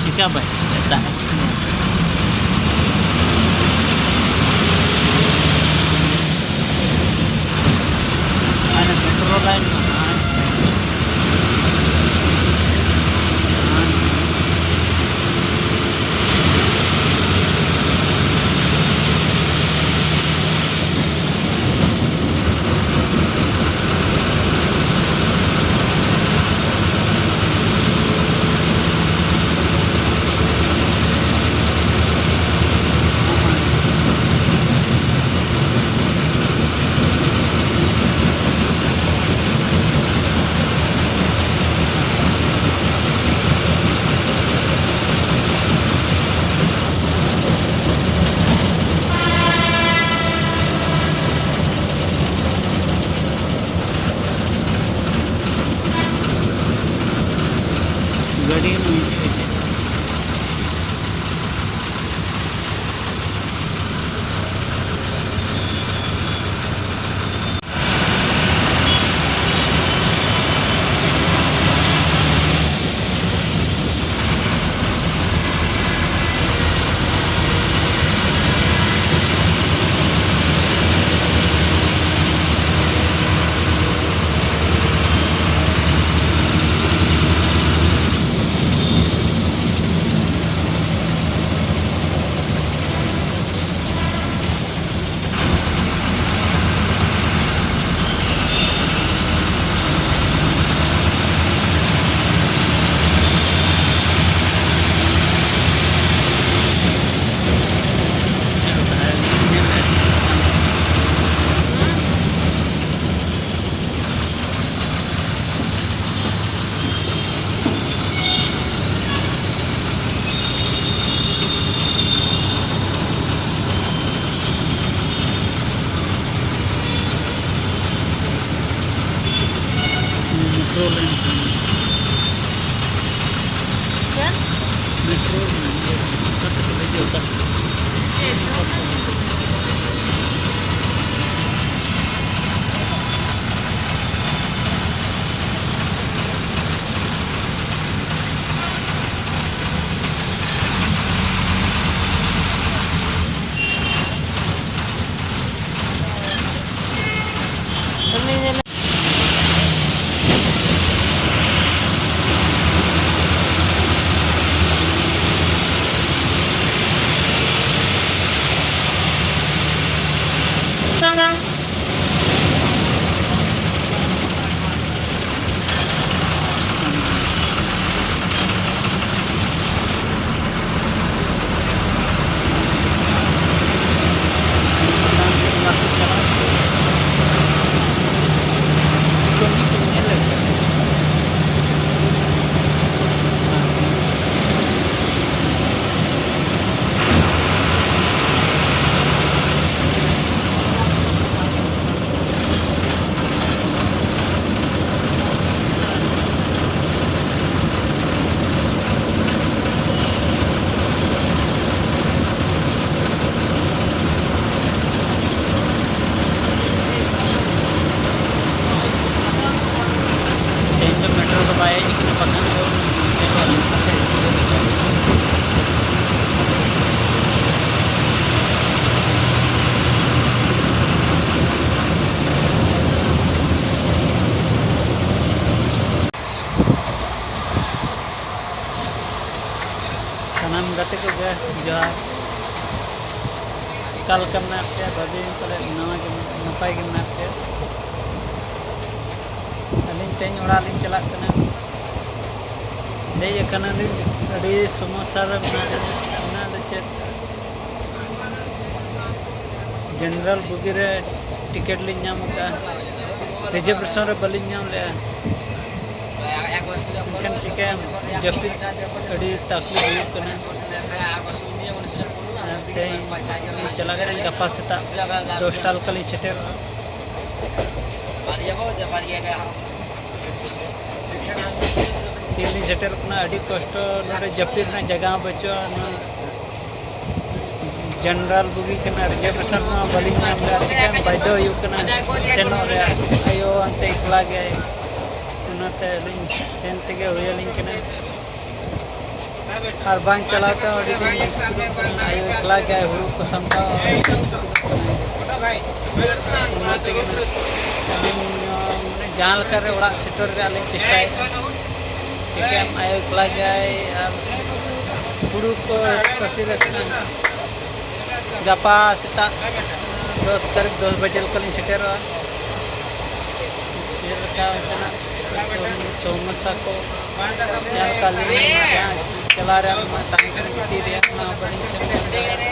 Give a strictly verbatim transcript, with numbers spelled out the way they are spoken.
ᱪᱤᱠᱟ ᱵᱟᱭ ᱪᱤᱠᱟᱹ ᱫᱟᱲᱮᱭᱟᱜ ᱠᱟᱱᱟ? ᱟᱨ ᱢᱮᱴᱨᱳ ᱞᱟᱭᱤᱱ ᱢᱟ ᱦᱟᱸᱜ ᱜᱟᱹᱰᱤ ᱱᱚᱜᱼᱚᱭ ᱦᱮᱡ ᱮᱱᱟ᱾ ᱢᱮᱴᱨᱳ ᱞᱟᱭᱤᱱ ᱠᱟᱱᱟ᱾ ᱪᱮᱫ? ᱢᱮᱴᱨᱳ ᱞᱟᱭᱤᱱ, ᱤᱭᱟᱹ, ᱚᱠᱟ ᱛᱮᱠᱚ ᱫᱮᱡᱚᱜ, ᱚᱠᱟ ᱛᱮ? ᱪᱮᱫ? ᱥᱟᱱᱟᱢ ᱜᱟᱛᱮ ᱠᱚᱜᱮ ᱡᱚᱦᱟᱨ᱾ ᱚᱠᱟ ᱞᱮᱠᱟ ᱢᱮᱱᱟᱜ ᱯᱮᱭᱟ? ᱵᱷᱟᱹᱜᱤ ᱯᱟᱞᱮ ᱱᱟᱣᱟ ᱜᱮ, ᱱᱟᱯᱟᱭ ᱜᱮ ᱢᱮᱱᱟᱜ ᱯᱮᱭᱟ᱾ ᱟᱹᱞᱤᱧ ᱛᱮᱦᱮᱧ ᱚᱲᱟᱜ ᱞᱤᱧ ᱪᱟᱞᱟᱜ ᱠᱟᱱᱟ᱾ ᱦᱮᱡ ᱟᱠᱟᱱᱟᱞᱤᱧ, ᱟᱹᱰᱤ ᱥᱚᱢᱚᱥᱥᱟ ᱨᱮ ᱢᱮᱱᱟᱜ ᱞᱤᱧᱟ᱾ ᱚᱱᱟ ᱫᱚ ᱪᱮᱫ, ᱡᱮᱱᱟᱨᱮᱞ ᱵᱩᱜᱤ ᱨᱮ ᱴᱤᱠᱤᱴ ᱞᱤᱧ ᱧᱟᱢ ᱟᱠᱟᱫᱼᱟ, ᱨᱤᱡᱟᱨᱵᱷᱮᱥᱚᱱ ᱨᱮ ᱵᱟᱹᱞᱤᱧ ᱧᱟᱢ ᱞᱮᱫᱼᱟ᱾ ᱮᱱᱠᱷᱟᱱ ᱪᱤᱠᱟᱹᱭᱟᱢ, ᱡᱟᱹᱯᱤᱫ ᱟᱹᱰᱤ ᱛᱟᱠᱞᱤᱯ ᱦᱩᱭᱩᱜ ᱠᱟᱱᱟ᱾ ᱟᱨ ᱛᱮᱦᱮᱧ ᱞᱤᱧ ᱪᱟᱞᱟᱜ ᱠᱟᱱᱟ, ᱜᱟᱯᱟ ᱥᱮᱛᱟᱜ ᱫᱚᱥᱴᱟ ᱞᱮᱠᱟ ᱞᱤᱧ ᱥᱮᱴᱮᱨᱚᱜᱼᱟ᱾ ᱛᱮᱦᱮᱧ ᱞᱤᱧ ᱥᱮᱴᱮᱨᱚᱜ ᱠᱟᱱᱟ, ᱟᱹᱰᱤ ᱠᱚᱥᱴᱚ, ᱱᱚᱰᱮ ᱡᱟᱹᱯᱤᱫ ᱨᱮᱱᱟᱜ ᱡᱟᱭᱜᱟ ᱦᱚᱸ ᱵᱟᱹᱪᱩᱜᱼᱟ᱾ ᱱᱚᱣᱟ ᱡᱮᱱᱟᱨᱮᱞ ᱵᱩᱜᱤ ᱠᱟᱱᱟ, ᱨᱤᱡᱟᱨᱵᱷᱮᱥᱚᱱ ᱢᱟ ᱵᱟᱹᱞᱤᱧ ᱧᱟᱢ ᱞᱮᱫᱟ᱾ ᱪᱤᱠᱟᱹᱭᱟᱢ, ᱵᱟᱫᱽᱫᱷᱚ ᱦᱩᱭᱩᱜ ᱠᱟᱱᱟ ᱥᱮᱱᱚᱜ ᱨᱮᱭᱟᱜ᱾ ᱟᱭᱳ ᱚᱱᱛᱮ ᱮᱠᱞᱟ ᱜᱮᱭᱟᱭ, ᱚᱱᱟᱛᱮ ᱟᱹᱞᱤᱧ ᱥᱮᱱ ᱛᱮᱜᱮ ᱦᱩᱭ ᱟᱹᱞᱤᱧ ᱠᱟᱱᱟ᱾ ᱟᱨ ᱵᱟᱝ ᱪᱟᱞᱟᱣ ᱛᱮᱦᱚᱸ ᱟᱹᱰᱤ ᱫᱤᱱ ᱢᱩᱥᱠᱤᱞᱚᱜ ᱠᱟᱱᱟ᱾ ᱟᱭᱳ ᱮᱠᱞᱟ ᱜᱮᱭᱟᱭ, ᱦᱩᱲᱩ ᱠᱚ ᱥᱟᱢᱴᱟᱣ, ᱟᱹᱰᱤ ᱢᱩᱥᱠᱤᱞᱚᱜ ᱠᱟᱱᱟ᱾ ᱚᱱᱟ ᱛᱮᱜᱮ ᱱᱟᱜ ᱟᱹᱞᱤᱧ ᱦᱚᱸ ᱢᱟᱱᱮ ᱡᱟᱦᱟᱸ ᱞᱮᱠᱟ ᱨᱮ ᱚᱲᱟᱜ ᱥᱮᱴᱮᱨ ᱨᱮᱭᱟᱜ ᱞᱤᱧ ᱪᱮᱥᱴᱟᱭᱮᱫᱼᱟ᱾ ᱪᱤᱠᱟᱹᱭᱟᱢ, ᱟᱭᱳ ᱮᱠᱞᱟ ᱜᱮᱭᱟᱭ ᱟᱨ ᱦᱩᱲᱩ ᱠᱚ ᱛᱟᱥᱮ ᱨᱮ ᱛᱤᱱᱟᱹᱜ ᱜᱟᱯᱟ ᱥᱮᱛᱟᱜ ᱫᱚᱥ ᱠᱟᱨᱤᱵ ᱫᱚᱥ ᱵᱟᱡᱮ ᱞᱮᱠᱟ ᱞᱤᱧ ᱥᱮᱴᱮᱨᱚᱜᱼᱟ᱾ ᱪᱮᱫ ᱞᱮᱠᱟ ᱚᱱᱠᱟᱱᱟᱜ ᱥᱚᱢᱚᱥᱥᱟ ᱠᱚ ᱧᱮᱞ ᱠᱟᱜ ᱞᱤᱧ, ᱡᱟᱦᱟᱸ ᱪᱟᱞᱟᱣ ᱨᱮᱭᱟᱜ ᱢᱟ ᱛᱟᱦᱮᱸ ᱠᱟᱱᱟ, ᱜᱤᱛᱤᱡ ᱨᱮᱭᱟᱜ ᱢᱟ ᱵᱟᱹᱞᱤᱧ ᱥᱮᱱ ᱫᱟᱲᱮᱭᱟᱜᱼᱟ᱾